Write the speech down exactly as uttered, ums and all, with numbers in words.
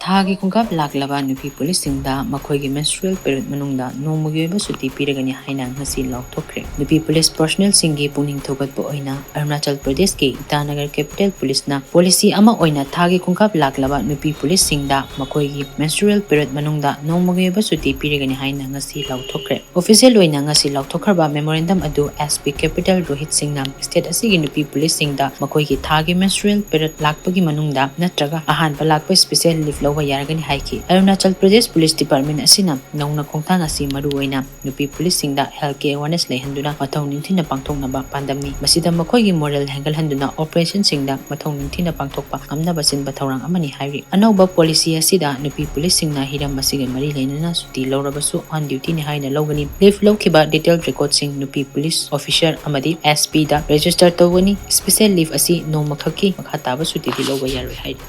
ꯊꯥꯒꯤ ꯈꯣꯡꯀꯥꯞ ꯂꯥꯛꯂꯕ ꯅꯨꯄꯤ ꯄꯨꯂꯤꯁꯁꯤꯡꯗ ꯃꯈꯣꯏꯒꯤ menstrual period ꯃꯅꯨꯡꯗ ꯅꯣꯡꯃꯒꯤ ꯑꯣꯏꯕ ꯁꯨꯇꯤ ꯄꯤꯔꯒꯅꯤ ꯍꯥꯏꯅ ꯉꯁꯤ ꯂꯥꯎꯊꯣꯛꯈ꯭ꯔꯦ꯫ ꯅꯨꯄꯤ ꯄꯨꯂꯤꯁ personnelꯁꯤꯡꯒꯤ ꯄꯨꯛꯅꯤꯡ ꯊꯧꯒꯠꯄ ꯑꯣꯏꯅ ꯑꯔꯨꯅꯥꯆꯜ ꯄ꯭ꯔꯗꯦꯁꯀꯤ ꯏꯇꯥꯅꯒꯔ capital ꯄꯨꯂꯤꯁꯅ policy ꯑꯃ ꯑꯣꯏꯅ ꯊꯥꯒꯤ ꯈꯣꯡꯀꯥꯞ ꯂꯥꯛꯂꯕ ꯅꯨꯄꯤ ꯄꯨꯂꯤꯁꯁꯤꯡꯗ ꯃꯈꯣꯏꯒꯤ menstrual period ꯃꯅꯨꯡꯗ ꯅꯣꯡꯃꯒꯤ ꯑꯣꯏꯕ ꯁꯨꯇꯤ ꯄꯤꯔꯒꯅꯤ ꯍꯥꯏꯅ ꯉꯁꯤ ꯂꯥꯎꯊꯣꯛꯈ꯭ꯔꯦ꯫ Official ꯑꯣꯏꯅ ꯉꯁꯤ ꯂꯥꯎꯊꯣꯛꯈ꯭ꯔꯕ memorandum ꯑꯗꯨ SP capital ꯔꯣꯍꯤꯠ ꯁꯤꯡꯅ state ꯑꯁꯤꯒꯤ ꯅꯨꯄꯤ ꯄꯨꯂꯤꯁꯁꯤꯡꯗ ꯃꯈꯣꯏꯒꯤ ꯊꯥꯒꯤ menstrual period ꯂꯥꯛꯄꯒꯤ ꯃꯅꯨꯡꯗ ꯅꯠꯇ꯭ꯔꯒ ꯑꯍꯥꯟꯕ ꯂꯥꯛꯄ special leave ꯂꯧꯕ ꯌꯥꯔꯒꯅꯤ ꯍꯥꯏꯈꯤ꯫ ꯑꯔꯨꯅꯥꯆꯜ ꯄ꯭ꯔꯗꯦꯁ ꯄꯨꯂꯤꯁ ꯗꯤꯄꯥꯔꯠꯃꯦꯟ ꯑꯁꯤꯅ ꯅꯧꯅ ꯈꯣꯡꯊꯥꯡ ꯑꯁꯤ ꯃꯔꯨꯑꯣꯏꯅ ꯅꯨꯄꯤ ꯄꯨꯂꯤꯁꯁꯤꯡꯗ health ꯀꯤ awareness ꯂꯩꯍꯟꯗꯨꯅ ꯃꯊꯧ ꯅꯤꯡꯊꯤꯅ ꯄꯥꯡꯊꯣꯛꯅꯕ ꯄꯥꯟꯗꯝꯅꯤ꯫ ꯃꯁꯤꯗ ꯃꯈꯣꯏꯒꯤ moral ꯍꯦꯟꯒꯠꯍꯟꯗꯨꯅ operationꯁꯤꯡꯗ ꯃꯊꯧ ꯅꯤꯡꯊꯤꯅ ꯄꯥꯡꯊꯣꯛꯄ ꯉꯝꯅꯕ ꯁꯤꯟꯕ ꯊꯧꯔꯥꯡ ꯑꯃꯅꯤ ꯍꯥꯏꯔꯤ꯫ ꯑꯅꯧꯕ policy ꯑꯁꯤꯗ ꯅꯨꯄꯤ ꯄꯨꯂꯤꯁꯁꯤꯡꯅ ꯍꯤꯔꯝ ꯑꯁꯤꯒ ꯃꯔꯤ ꯂꯩꯅꯅ ꯁꯨꯇꯤ ꯂꯧꯔꯕꯁꯨ on duty ꯅꯤ ꯍꯥꯏꯅ ꯂꯧꯒꯅꯤ꯫ Leave ꯂꯧꯈꯤꯕ detail recordꯁꯤꯡ ꯅꯨꯄꯤ ꯄꯨꯂꯤꯁ officer ꯑꯃꯗꯤ SP ꯗ register ꯇꯧꯒꯅꯤ꯫ Special leave ꯑꯁꯤ ꯅꯣꯡꯃꯈꯛꯀꯤ ꯃꯈꯥ ꯇꯥꯕ ꯁꯨꯇꯤꯗꯤ ꯂꯧꯕ ꯌꯥꯔꯣꯏ ꯍꯥꯏꯔꯤ꯫